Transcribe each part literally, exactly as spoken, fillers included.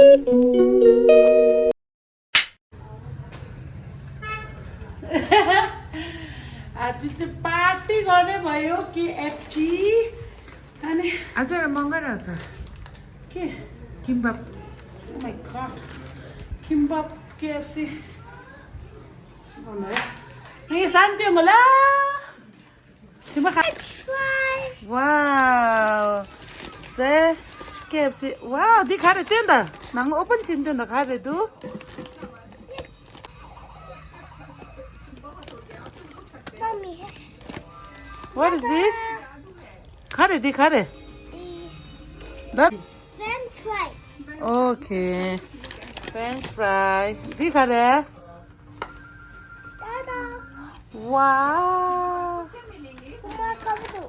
आज चाहिँ पार्टी गर्ने भयो केएफसी। अनि आज एउटा मगाइरहेको छ। के? Kimbap. Oh my God। Kimbap, KFC. ए, शान्ति हो मला। ठिमा खा। Wow। चाहिँ केएफसी। Wow, दि खा रे, त्यो नि त। नङ ओपन छिन, त्यो नि त खा रे, दु। What is this? खा रे, दि खा रे। That French fry। Okay। French fry। दि खा रे। दादा। Wow। मम्मा, कब दो?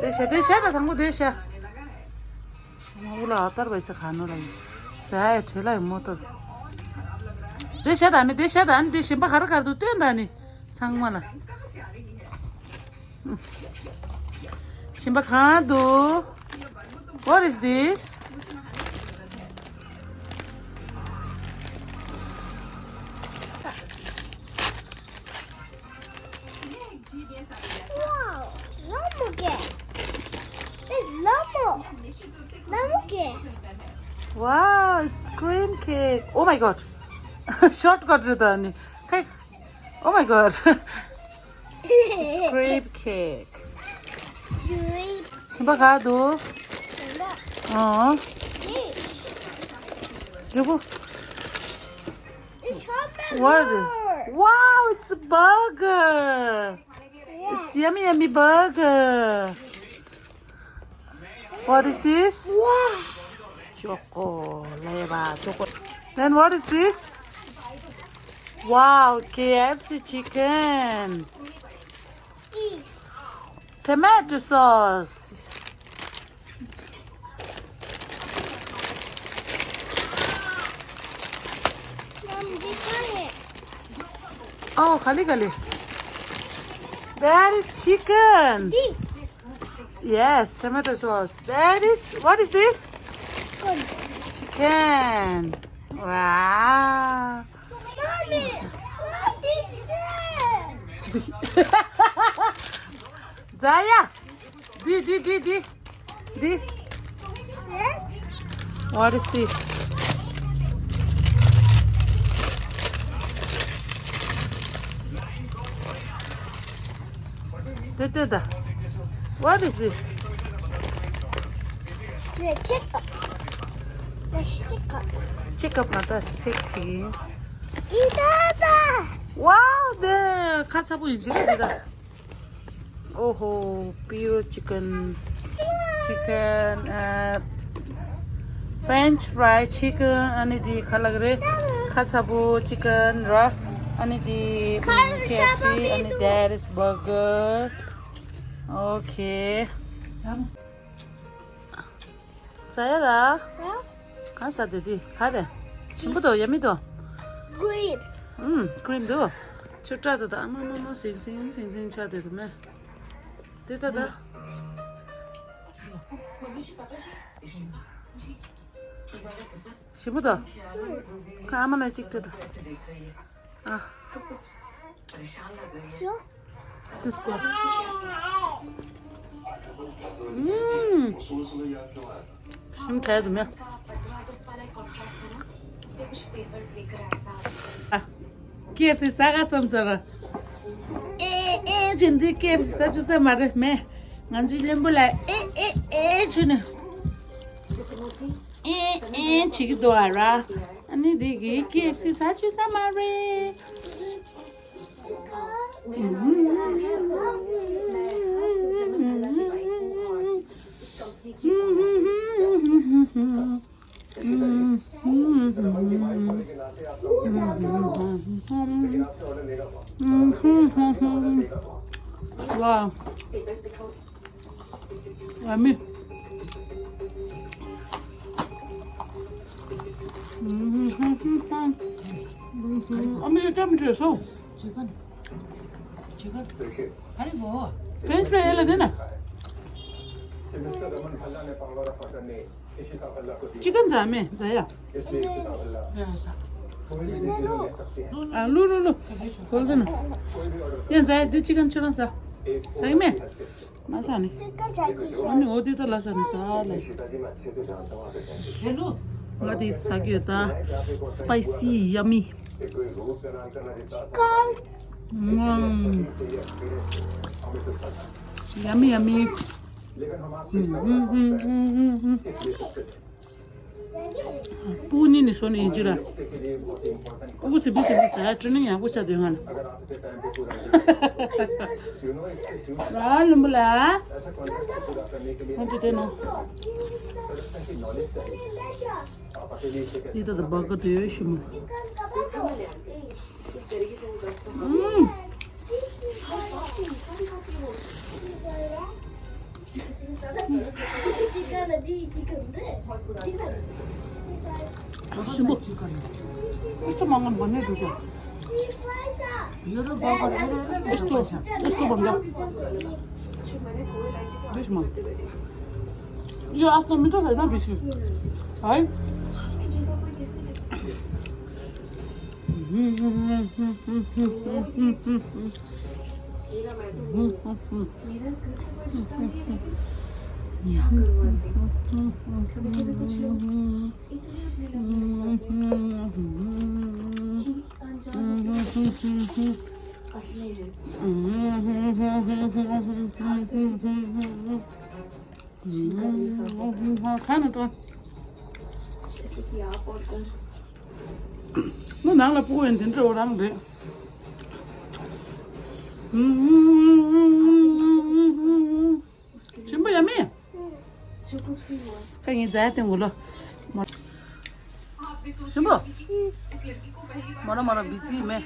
दे श, दे श, त थंगु दे श। म उला हतार भइस खानु लागि। साय ठेला म त। दे श त अनि, दे श त अनि, दे शिम्बा खर खर दु त्यो त अनि। छाङमा ल। शिम्बा खा दु। What is this? Wow, लामो के? ए, लामो। लामो के? Wow, it's cream cake. Oh my God। Shortcut रे त अनि। खै। Oh my God। It's cream cake। Grape। शिम्बा खा दु। शिम्बा। अँ। Hey। जुबु। It's chocolate What? Bar। Wow, it's a burger। Yeah। It's yummy, yummy burger। What is this? Wow। Choco, leva, choco। Then what is this? Wow, KFC chicken। Tomato sauce। Oh, खाली खाली। That is chicken। Yes, tomato sauce। That is, what is this? Chicken। Wow। Mommy, what is this? Zaya, the, the, the, the. The. Yes। What is this? They, they, they. What is this? Chicken। Chicken। Chicken ང་ད་check བྱེད་ཀྱི་ཡིན། ཡིན་ད་ད། Wow, དེ་ཁ་ཚ་པོ་ཡིན་ཅི་རེད་ད། ཨོ་ཧོ། པི་རོ་chicken། Chicken། ཨ། French fry chicken། ཨ་ནི་དེ་ག་ལབ་ཀྱི་རེད། ཁ་ཚ་པོ་chicken ར། ཨ་ནི་དེ་ཁ་ཚ་པོ། KFC། ཨ་ནི་that is burger། Okay། ཙ་ཡ་ལ། ཨ། གང་ཟ་དེ་དེ་ག་རེ། ཞིམ་པོ་འདུག་ཡ་མི་འདུག Cream། ཨུམ། cream འདུག་ཆུ་ཀྲ་དུ་དང་ཨ་མ་མ་མ་ཟིང་ཟིང་ཟིང་ཟིང་ཆ་དེ་དུ་མེ། དེ་ད་ད། ཞིམ་པོ་འདུག་ཁ་ཨ་མ་ལ་གཅིག་སྤྲད་དང་། ཨ། Sure། དེ་སྐོར། ཨུམ། ཞིམ་ཁྲལ་དུ་མེད། ཨ། ཁྱེད་ཚོས་ཟ་ག་བསམ་ཚར། ཨེ་ཨེ་བྱེད་འདི་ཁྱེད་ཚོས་ཟ་རྒྱུ་ས་མ་རེད་མེད། ང་ཚོའི་བློན་པོ་ལ་ཨེ་ཨེ་ཨེ་བྱས་ནས། ཨེ་ཨེ་བྱེད་ཀྱི་འདུག་ཨ་ར། ཨ་ནི་འདི་གིས་ཁྱེད་ཚོས་ཟ་རྒྱུ་ས་མ་རེད། Wow. Yummy. ཨ་མའི་ཏམ་ཏྲེ་སོ། French fry ཡ་ལ་དེ་ན། ཅི་ག་འཛའ་མེད་འཛའ་ཡ། ཨ་ལུ་ལུ་ལུ། ཧོལ་ཟེར་ན། ཡ་འཛའ་ཡ་འདི་ཅི་ག་ཁྱོད་རང་ཟ། ཟ་གི་མེད། མ་ཟ་ནི། ཨ་ནི་འོ་དེ་ད་ལ་ཟ་ནི་ཟ་ལ། ང་དེ་ཟ་གི་ཡོད་ད། Spicy yummy. Yummy yummy. པུ་ནི་ནི་སོ་ནི་ཡིན་ཅི་ར། ཨུ་གུ་སི་བི་སི་བི་ས་ཡ་ཀྲི་ནི་ཡང་ཀུ་ཤ་དོན་ང་ལ། ར་ལུམ་བུ་ལ། ཧོན་ཏི་ཏེ་ནོ། ཏི་ཏ་ཏ་བ་ག་ཏེ་ཡོད་ཤི་མོ། ཨུམ། ཞིམ་པོ། ཨེ་སྟོ་མང་ངམ་གོ་ནས་འགྲོ་ཀྱང་། ཨེ་སྟོ་ཨེ་སྟོ་བམ་ད། ཡོ་ཨ་སྟོ་མི་འགྲོ་ཟེར་ན་བི་ཤི། ཨའི། मेरा मैटर नहीं है। मेरा इस घर से कोई रिश्ता नहीं है, लेकिन क्या करूँ आंटी? कभी-कभी कुछ लोग इतने अपने लगने लग जाते हैं कि अनजान में अपने हैं। खास करके जैसे कि आप और कोई। ནང་ལ་སྤུ་གུ་ཡང་དེ་འདྲ་འོ་རང་རེད། ཞིམ་པོ་ཡ་མེད། ཁ་ངའི་རྫ་ཡ་སྟེང་འོ་ལོ། ཞིམ་པོ། མོ་ར་མོ་ར་བི་ཙི་མེ།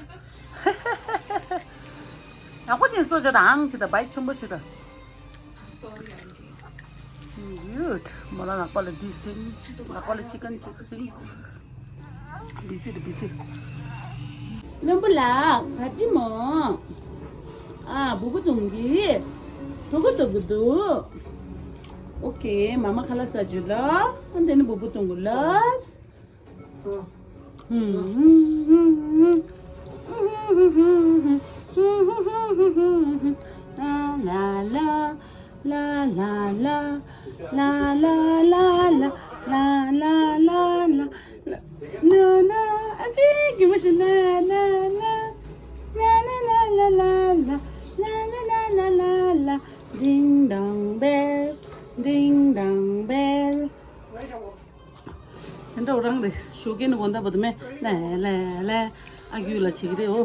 ཡག་པོ་ཅན་སོ་ཅ་དང་ཨང་ཅི་ད་བའི་ཆུམ་པོ་ཅི་ད། Good. མོ་ལ་ལག་པ་ལ་འདི་སིན། ལག་པ་ལ་ཅི་ཀན་ཅིག་སིན། བི་ཙི་རེད་བི་ཙི། བློན་པོ་ལགས་ག་ཅི་མོ། ཨ་སྤུ་གུ་དུང་གི། གྲོ་གུ་དུ་གུ་དུ། ཨོ་ཁེ་མ་མ་ཁ་ལག་ཟ་རྒྱུ་ལ། ཨ་འདི་ནི་སྤུ་གུ་དུང་གུ་ལ། Ding dong bell, ding dong bell. དེ་འདྲ་རང་རེད། ཞོགས་ཀས་ནི་དགོང་དག་བར་དུ་མེད་ལེ་ལེ་ལེ། ཨ་རྒྱུ་ལ་བྱེད་ཀྱི་རེད་འོ།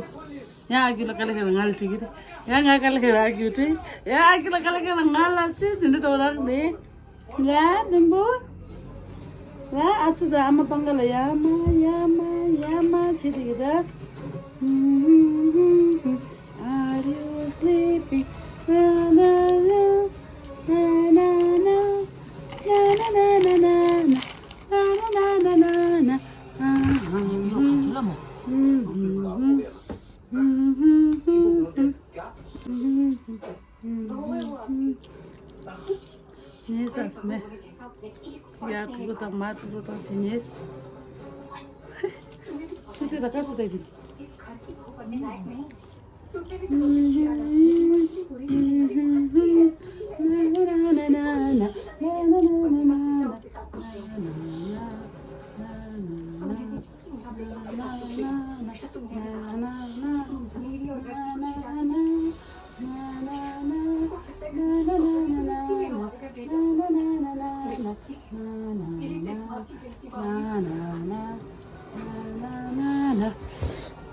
ཡང་ཨ་རྒྱུ་ལ་དཀའ་ལས་ཁག་ང་ལ་བྱེད་ཀྱི་རེད། ཡང་ང་དཀའ་ལས་ཁག་ཨ་རྒྱུ་བྱེད། ཡང་ཨ་རྒྱུ་ལ་དཀའ་ལས་ཁག་ང་ལ་བྱེད། དེ་འདྲ་རང་རེད། ལ་ལུམ་བུ། ལ་ཨ་སུ་དང་ཨ་མ་སྤང་ག་ལ་ཡ་མ་ཡ་མ་ཡ་མ་བྱེད་དེ་གི་ད། Are you sleepy? Na na na na na na na na na na na na na na na na na. ངས་ཟ་སྨེ། ཡ་ཐུག་ཐུག་དང་མ་ཐུག་ཐུག་དང་བྱེད་ཉེས། སུ་དེ་ད་ག་སུ་དེ་དེ།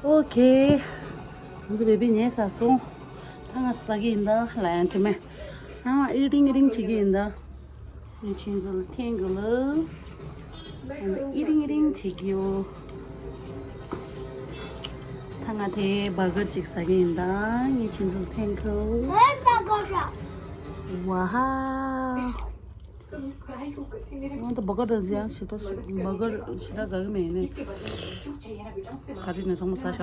ཨོ་ཁེ། ང་ཚོ་བེ་བི་ཉལ་ས་སོང་། ད་ང་ཟ་གི་ཡིན་ད་ལ་ཡང་དྲི་མེད། ཨ་ཨི་རིང་ཨི་རིང་བྱེད་ཀྱི་ཡིན་ད། ངས་ཁྱེད་ཚོ་ལ་thank you ལབ། ཨི་རིང་ཨི་རིང་བྱེད་ཀྱི་ཡོད། ད་ང་དེ་བར་གར་ཅིག་ཟ་གི་ཡིན་ད། ངས་ཁྱེད་ཚོ་ལ་thank you། ཝ་ཧ། ང་ད་བར་གར་དང་ཟ་ཡང་ཞེ་ཏོ་བར་གར་ཞེ་དྲག་དགའ་གི་མེད་ནས། ག་རེ་ནས་ཚང་མ་ཟ་ཤག་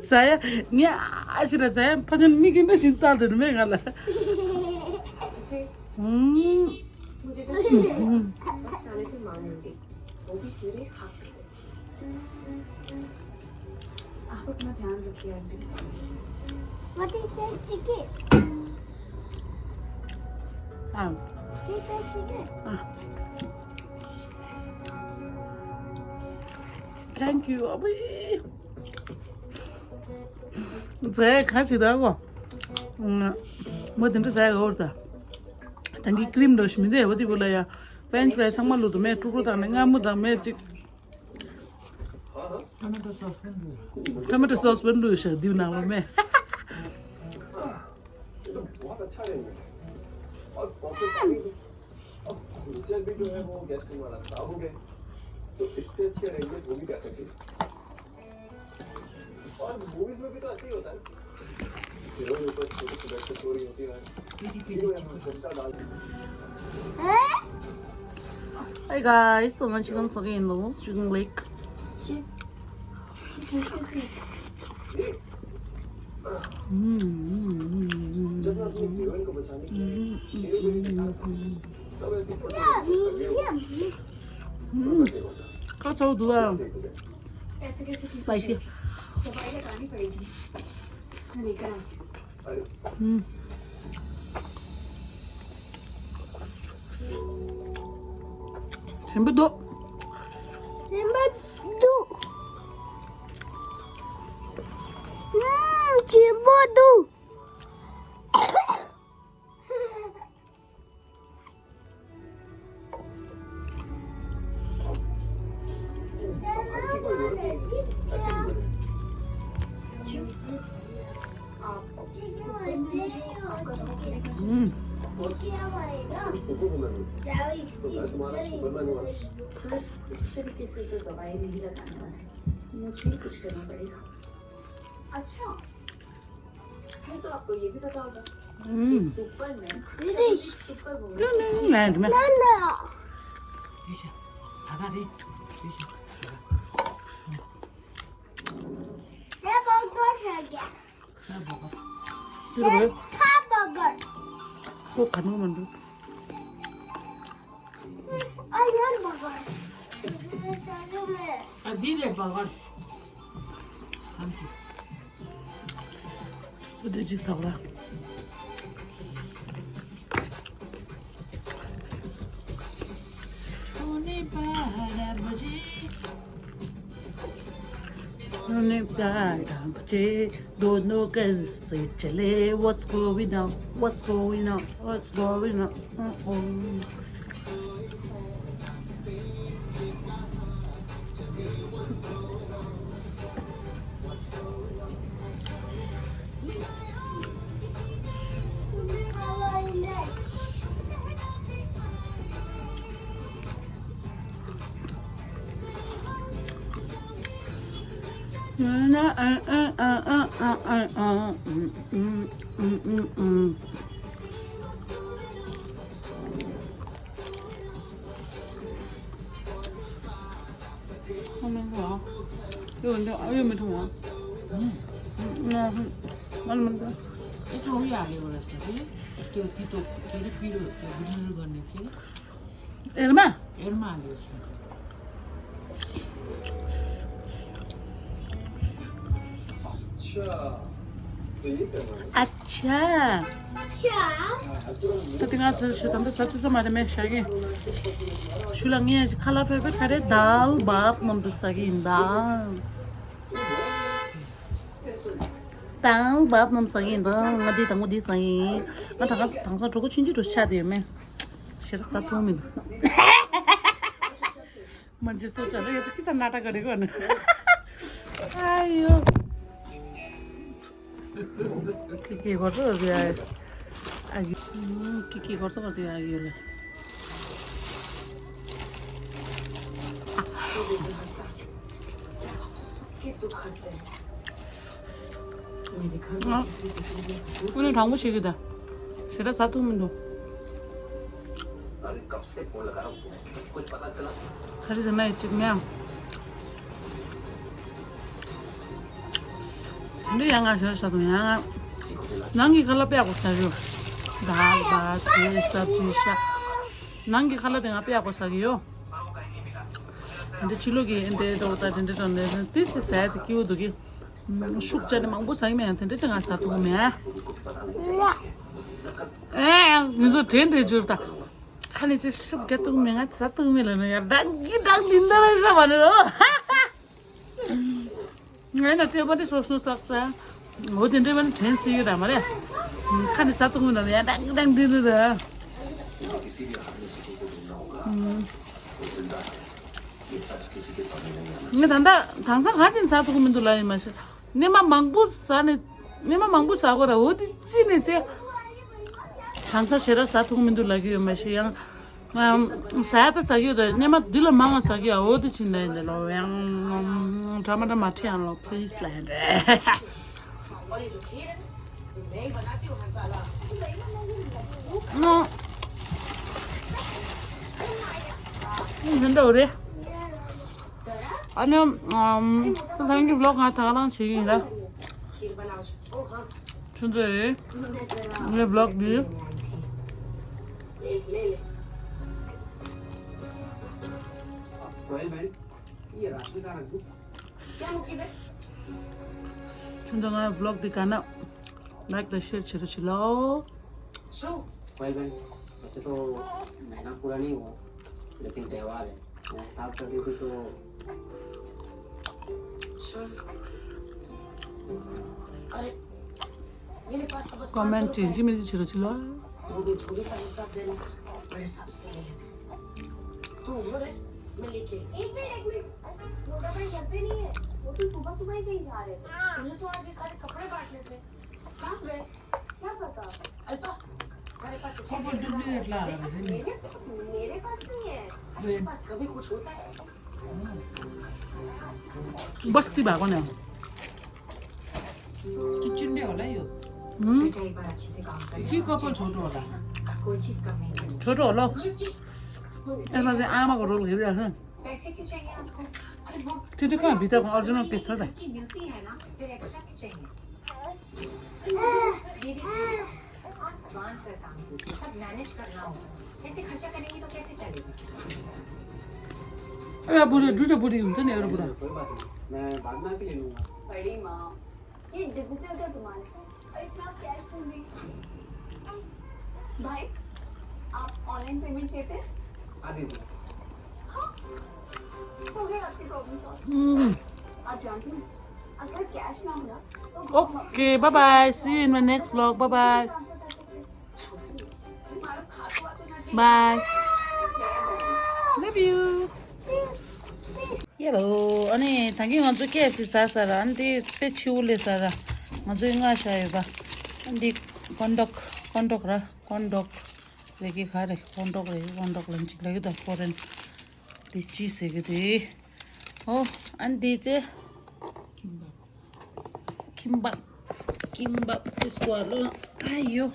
ཟ་ཡ། ངས་ཨ་ཞེ་དྲག་ཟ་ཡ་ཕ་ཚན་མིག་གིས་འདྲ་ཞིག་ལྟ་དེ་མེད་ང་ལ། हम्म। मुझे जो चाहिए, खाने पे मांगूंगी, वो भी पूरे हक से। आप अपना ध्यान रखिए, aunty. What is this chicken? हाँ। This is chicken. हाँ। Thank you. अबे। ཟས་ག་ཅིག་ད་གོ། ཨུམ། མོ་དེ་འདྲ་ཟས་ག་འོར་ད། ད་གི་ཀྲིམ་འདྲ་ཞིག་མི་འདུག་འོ་དེ་བུ་ལ་ཡ། French fry་ཚང་མ་བླུགས་འདུག་མེད། ཀྲུག་ཀྲུག་དང་ནི་མངར་མོ་དང་མེད་ཅིག Tomato sauce་བླུགས། Tomato sauce་བླུགས་ཤག་འདི་ནང་ལ་མེད། ये तो बहुत अच्छा arrangement है। और परफेक्ट टाइमिंग भी। अब फर्नीचर भी जो है वो गेस्ट रूम वाला खराब हो गया, तो इससे अच्छी अरेंजमेंट हो भी क्या सकती है? और मूवीज में भी तो ऐसे ही होता है। हीरोइन ऊपर छोटी सी बेड पे सो रही होती है, हीरो यहाँ पर घुमटा डाल Hey guys, ད་ང་ཅིག་གང་ཟ་གི་ཡིན་ནོ། Chicken leg. जब मैं अपनी हीरोइन को बचाने के लिए धीरे धीरे निकाल रहा था, तब ऐसी फोटो आई। ཁ་ཚ་བོ་འདུག་ཨ། Spicy. ཞིམ་པོ་འདུག་ཞིམ་པོ་འདུག་ཞིམ་པོ་འདུག इस तरीके से तो दवाई नहीं लगाना है, मुझे ही कुछ करना पड़ेगा। अच्छा, फिर तो आपको ये भी पता होगा कि सुपरमैन सुपर वुमन की जीत। ཁོ་ག་ནོ་མ་འདུག་ཨ་འདི་ལས་བ་གར། འདི་ཅིག་ཟ་བ། What's going on? What's going on? What's going on? Uh-oh. ཨེར་མ། ཨ་ཆ། ད་དེ་ང་ཚོ་ཞུ་དམ་པ་ས་ཚུ་ས་མ་རེད་མེད་ཤག་གི་ཞུ་ལ་ངས་ཁ་ལག་ཕེ་ཕེ་ག་རེ་དཱལ་བབ་མཉམ་དུ་ཟ་གི་ཡིན་ད། དཱལ་བབ་མཉམ་ཟ་གི་ཡིན་ད། ང་འདི་དང་པོ་འདི་ཟ་ཡིན། ང་ད་ག་དེང་སང་གྲོད་ཁོག་ཆུང་ཆུང་འདྲ་ཆགས་བསྡད་ཡོད་མེད། ཞེ་དྲག་ཟ་ཐུབ་མི་འདུག་མ་ཇི་སོ་ཅག་རེ་ཙི་ཀི་ས་ན་ཏྲ་ག་རེ་གོ་ན། ཨ་ཡོ། ཀི་ཀི་གོ་ཚོ་ཟེར་ཡ། ཨ་ཡོ། ཀི་ཀི་གོ་ཚོ་ག་ཟེར་ཡ་ཡོད་ལེ། ཨ། ཀུན་ནས་དྲང་པོ་བྱེད་ཀྱི་ད། ཞེ་དྲག་ཟ་ཐུབ་མི་འདུག་ག་རེ་ཟེར་ན་ཡི་གཅིག་མེད་ཨང་། འདི་ཡང་ང་ཞེ་དྲག་ཟ་ཐུབ་ཡང་ང་། ནང་གི་ཁ་ལག་དཔེ་ཡག་པོ་ཟ་རྒྱུ། ད་བ་དེ་སབ་ཅི་ཤ། ནང་གི་ཁ་ལག་དེ་ང་དཔེ་ཡག་པོ་ཟ་གི་ཡོད། དེ་འདྲ་ཕྱི་ལོགས་ཀྱི་ཨེ་འདྲ་འདྲ་པོ་དང་དེ་འདྲ་འདྲ་ནས་ཏིས་ཏི་ཟ་ཡ་དེ་སྐྱིད་པོ་འདུག་གི། ཤུགས་ཅན་མང་པོ་ཟ་གི་མེད། ཡང་དེ་འདྲ་ཅིག་ང་ཟ་ཐུབ་གི་མེད། ཨེ་ཡང་ང་ཚོ་དྲན་དྲན་འཇུར་ད། ཁ་ནས་ཅིག་ཤུགས་རྒྱག་ཐུབ་གི་མེད། ང་ཟ་ཐུབ་གི་མེད་ལ་ནི་ཡང་ཌང་གི་ཌང་ལིན་ད་ར་ཤ་བ་ནི་རོ། ང་ན་ལྟོས་པ་འདི་སོ་སོ་བསགས་ས། འོ་དེ་འདྲའི་བ་ནི་དྲན་སྲིད་ཡོད་ར་མ་རེད། ཁ་ནས་ཟ་ཐུབ་མིན་ནམ་ཡ་ཏང་ཏང་འདི་རེད་ར། ངས་ད་ལྟ་དྭངས་ས་ག་ཅིག་ཟ་ཐུབ་མི་འདུག་ལ་ཡིན་མ་ཤི། སྣེ་མ་མང་པོ་ཟ་ནས་སྣེ་མ་མང་པོ་ཟ་དགོས་ར། འོ་དེ་རྩིས་ནས་ཚེ། དྭངས་ས་ཞེ་དྲག་ཟ་ཐུབ་མི་འདུག་ལ་གི་ཡོད་མ་ཤི་ཡང་། ཟ་ཡ་ད་ཟ་གི་ཡོད་ད། སྣེ་མ་འདི་ལ་མང་ང་ཟ་གི་ཡ། འོ་དེ་ཕྱིན་ད་ཡིན་ད་ལོ་ཡང་། འདྲ་མ་འདྲ་མ་ཁྲི་ཡང་ལོ་པི་ལིས་ལ་ཡིན་ད། ཨ་ནི་ཨམ་ཁྱེད་རང་གི་བི་ལོག་ང་ད་ག་རང་བྱེད་ཀྱི་ཡིན་ལ། ཁྱོད་ཚོས་ངའི་བི་ལོག་འདི། ཁྱོད་ཚོ་ངའི་བི་ལོག་འདི་ག་ན་ལའིཀ་དང་ཤེར་བྱེད་རོགས་བྱེད་ལོ། well Ben, वैसे तो महीना पूरा नहीं हुआ, लेकिन त्योहार है। मैं हिसाब कर रही थी तो। अच्छा। अरे, मेरे पास तो बस पाँच सौ रुपए हैं। कमेंट जी मुझे छोटा चलो। वो भी थोड़ी का हिसाब देना, बड़े हिसाब से ले लेते। तू उधर है, मैं लेके। एक मिनट, एक मिनट। वो तो भाई घर पे नहीं है, वो तो सुबह सुबह ही कहीं जा रहे थे। उन्हें तो आज ये सारे कपड़े बांटने थे। कहाँ गए? क्या पता। अल्पा, हमारे पास अच्छा खबर खेलने वाला है। देख, मेरे, मेरे पास नहीं है। आपके पास कभी कुछ होता है। बस्ती भएको नि। त्यो चिन्डे होला यो। हम्म। बेटा, एक बार अच्छे से काम कर ले। के कपाल छोटो होला। कोई चीज कम नहीं पड़नी। छोटो होला। यसमा चाहिँ आमाको रोल खेलिरहेको छ। पैसे क्यों चाहिए आपको? अरे वो त्यो त कहाँ भित्रको ओरिजिनल टेस्ट छ त? मिलती है ना, फिर एक्स्ट्रा क्यों चाहिए? बांध कर काम कीजिए, सब मैनेज करना होगा। ऐसे खर्चा करेंगे तो कैसे चलेगा? एउटा बुढो, दुइटा बुढी हुन्छ नि, एउटा बुढा। कोई बात नहीं, मैं बाद में आके ले लूंगा। बड़ी माँ, ये डिजिटल का जमाना है और इसमें आप कैश ढूंढेंगे। भाई, आप ऑनलाइन पेमेंट लेते हैं? हाँ दीदी। हाँ, हो गया आपकी प्रॉब्लम सॉल्व। हम्म। आप जानते हैं, अगर कैश ना हो ना, तो okay, bye bye, see you in my next vlog, bye bye. Bye. Love you. Hello. अनि ད་གིན་ང་ཚོ་ཁེ་ཨེཕ་སི་ཟ་ས་ར། ཨ་ནི་དེ་དཔེ་ཕྱི་པོ་སླེབས་ས་ར། ང་ཚོའི་སྔ་ཤ་ཡོད་པ། ཨ་ནི་ཀོན་ཌོག་ཀོན་ཌོག་ར། ཀོན་ཌོག་ལས་ཀྱི་ག་རེ། ཀོན་ཌོག་ལས་ཀྱི་ཀོན་ཌོག་ལ་ཅིག་ལས་ཀྱི་ད་ཧྥོ་རེན་དེ་ཅི་ཟེར་གི་དེ། ཨོ། ཨ་ནི་དེ་ཚེ། ཁིམ་པབ། ཁིམ་པབ་དེ་སྐོར་ལོ། ཨ་ཡོ།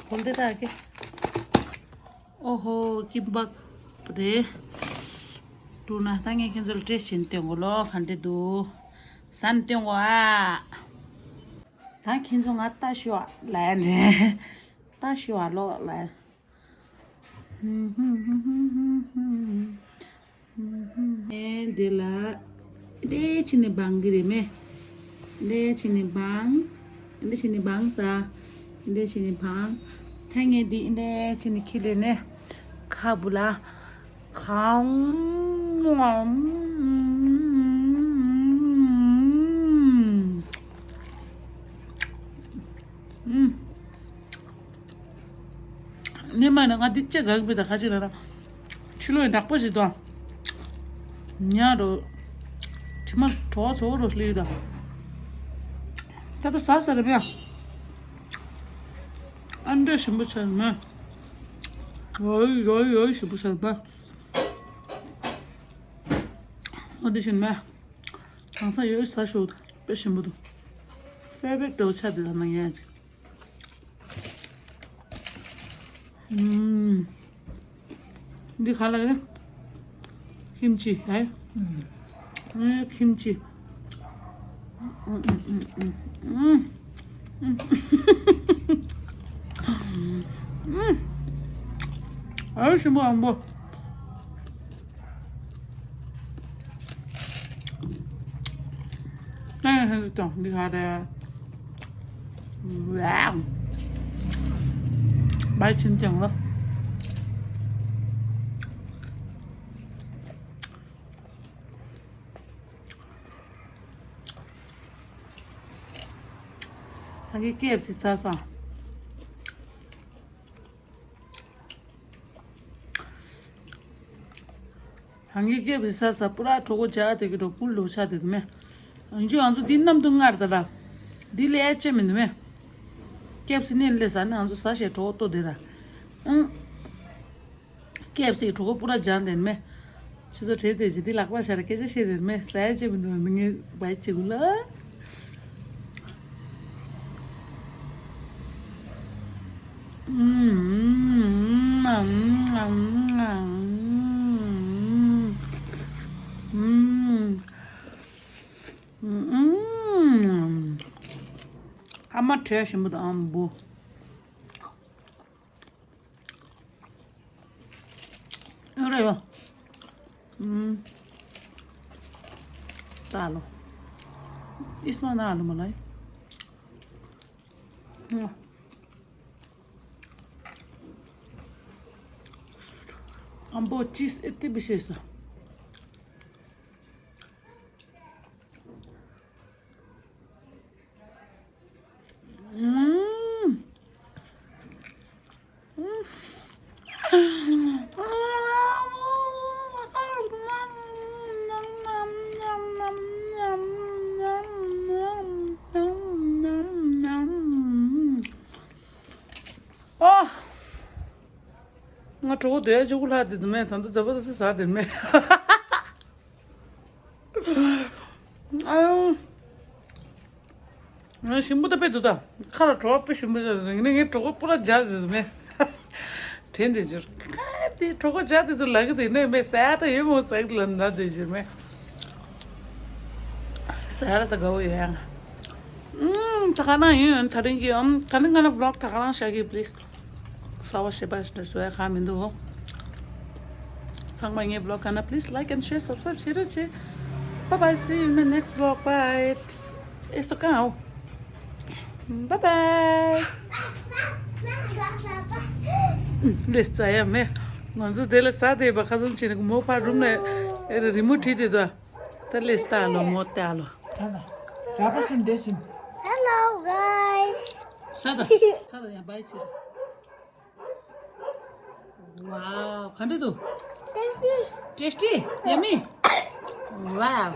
གོལ་དེ་ད་ཀེ། ཨོ་ཧོ། ཁིམ་པབ་རེད། ཀྲུ་ན་ད་ངས་ཁྱེད་ཚོ་ལ་ཏྲེ་བྱིན་སྟོན་གོ་ལོ། ག་འདྲ་འདུག་ཟན་སྟོན་གོ་ཨ། ད་ཁྱེད་ཚོ་ང་ལྟ་ཞུ་ཨ་ལ་ཡ་འདྲེ། ལྟ་ཞུ་ཨ་ལོ་ལ་ཡ། ཨེ་འདི་ལ་འདི་ཕྱི་ནས་སྦང་གི་རེད་མེ། འདི་ཕྱི་ནས་སྦང་། འདི་ཕྱི་ནས་སྦང་ས། འདི་ཕྱི་ནས་སྦང་། ཐ་ངས་འདི་འདི་ཕྱི་ནས་ཁྱི་ལས་ནས་ཁ་བུ་ལ་ཁང་། ཨུམ། སྣེ་མ་ནི་ང་འདི་ལྕེ་ག་གི་བུད་ད་ཁ་ཅིག་ལ་ན། ཕྱི་ལོགས་ཡི་དྭགས་པོ་ཞིག་དང་། ཉ་རོ། དྲི་མ་བྲོ་བ་ཚོ་རོ་ལི་ཡི་དང་། ད་ལྟ་ཟ་ཟ་རེ་བ། ཨ་འདྲ་ཞིམ་པོ་ཆགས་མ། ཡོའི་ཡོའི་ཡོའི་ཞིམ་པོ་ཆགས་པ། ཨ་འདི་ཞིམ་མ། གང་ས་ཡོའི་ཟ་ཤོག་དཔེ་ཞིམ་པོ་འདུག་ཧྥེ་ཝ་རིཊ་འདྲ་བོ་ཆགས་འདི་ལ་ན་ཡ། ཨུམ། འདི་ག་ལ་རེད། ཁིམ་ཅི་ཨེ། ཨུམ། ཁིམ་ཅི། ཨུམ། ཨུམ། ཨུམ། ཨུམ། ཨུམ། ཨ་ཞིམ་པོ་ཨང་པོ། ཨ་ཧན་ཙི་ཏོང་འདི་ག་རེད། ཝའོ། བའི་ཆིན་ཅང་ལ། ད་གི་ཀེ་ཨེཕ་སི་ཟ་ས། ཧང་གི་ཀེབ་ཟ་ས་པུ་ར་གྲོགས་པོ་བྱ་དེ་གི་གྲོགས་པུ་ལོ་ཆ་དེ་དུ་མེ། ཨང་ཅུ་ཨང་ཚོ་འདི་གནམ་དུ་སྔར་ད་ར། འདི་ལས་ཨེ་ཅེ་མི་འདུག་མེ། ཀེབ་སི་ནི་ལས་ཟ་ནི་ཨང་ཚོ་ཟ་ཞེས་གྲོགས་ཏོ་དེ་ར། ཨང་། ཀེབ་སི་གྲོགས་པོ་པུ་ར་སྦྱང་དེ་མེ། ཆུ་ཚོད་བྲེལ་དེ་ཅི་འདི་ལག་པ་ཤར་སྐད་ཆ་བཤད་དེ་མེ་ཟ་ཨེ་ཅེ་མི་འདུག་མེ་ངས་བའི་ཅི་གུ་ལ། ཨ་མ་བྲེལ་ཞིམ་པོ་དང་ཨ་མ་བུ། ཨ་རེ་ཡོ། ཨུམ། ད་ལོ། ཨིས་མ་ན་ལོ་མ་ལ་ཡི། ཨམ་པོ་ཅིས་ཨེ་ཏི་བི་ཤེས་སོ། ཨ། ང་གྲོགས་པོ་སྡོད་ཡ་གཅིག་པུ་ལྷག་དེ་འདུག་མེད་ད་འདུག་རྫ་པོ་ད་སི་ཟ་དེ་མེད། ཨ་ཡོ། ང་ཞིམ་པོ་ད་དཔེ་འདུག་ད། ཁ་ལ་བྲོ་བ་དཔེ་ཞིམ་པོ་ཅག་རིང་ནས་ངའི་གྲོགས་པོ་པུ་ར་སྦྱར་དེ་འདུག་མེད། དྲན་དེ་འཇུར། ཁ་དེ་གྲོགས་པོ་སྦྱར་དེ་འདུག་ལབ་གི་འདུག་ནས་མེད་ཟ་ད་ཡོད་མོ་ཟ་གི་ལབ་ད་དེ་འཇུར་མེད། ཟ་ད་དགའ་བོ་ཡོད་ཡང་། ཨུམ། ད་ག་ན་ཡིན་ད་རིང་གི་ཨམ་ད་རིང་ང་ལ་ཝི་ལོག་ད་ག་རང་བཞག་གི་པི་ལིས། གསར་པ་ཞེས་པ་ཞིག་བཟོ་ཡ་གང་མི་འདུག་ཚང་མ་ངའི་ཝི་ལོག་ག་ན་please like and share subscribe བྱེད་རོགས་བྱེད། Bye bye, see you in my next vlog. Bye. It's the cow. Bye bye. ལས་ཙ་ཡ་མེ། ང་ཚོ་དེ་ལ་ཟ་དེ་བ་ཁ་སང་ཕྱིན་ནས་མོ་ཕར་རུམ་ནས་རི་མོ་བྲིས་དེ་དོ། ད་ལས་ལྟ་ལོ་མོ་ལྟ་ལོ། ད་ད་ར་པ་སུན་དེ་སུན། Hello guys. ས་ད་ས་ད་ཡང་བའི་ཆི། Wow, ག་འདྲ་འདུག Tasty. Tasty? Yummy? Wow.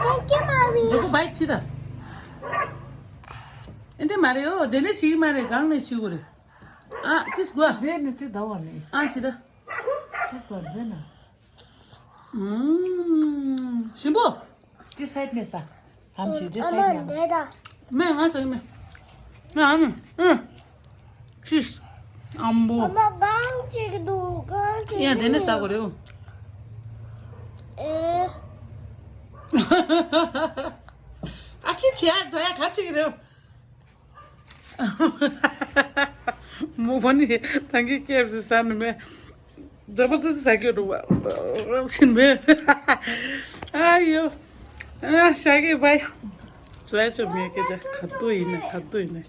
Thank you, mommy. འཇོག་གོ་བའི་ཆི་ད། ཨེ་འདྲ་མ་རེད་ཨོ་དེ་ནས་ཆི་མ་རེད་གང་ནས་ཆི་གོ་རེད། ཨ་ཏིས་གོ། དེ་ནས་དེ་ཟླ་བ་ནས། ཨ་ཆི་ད། ཆི་གོ་རེད་ན། ཞིམ་པོ། དེ་སའིད་ནས་ཟ། ཨམ་ཆི་དེ་སའིད་ནས། མེད་ང་ཟ་གི་མེད། ང་ཨ་མེད། ཨ། ཤིས། ཨམ་བོ། ཨ་མ་གང་ཅིག་འདུག་གང་ཅིག་ཡ་དེ་ནས་ཟ་དགོས་རེད། ཨེ། ཨ་ཆི་ཆི་ཨ་ཛོ་ཡ་ག་ཅིག་རེད། མོ་བོ་ནི་ད་གིན་ཀེ་ཨེཕ་སི་ཟ་ནི་མེད། འཛམ་བུ་ཙི་ཙི་ཟ་གི་འགྲོ་བ་ཕྱིན་མེད། ཨ་ཡོ། ཨ་ཤ་གི་བའི། ཙོ་ཡ་ཙོ་མེད་སྐད་ཆ་ག་དུས་ཡིན་ན་ག་དུས་ཡིན་ན།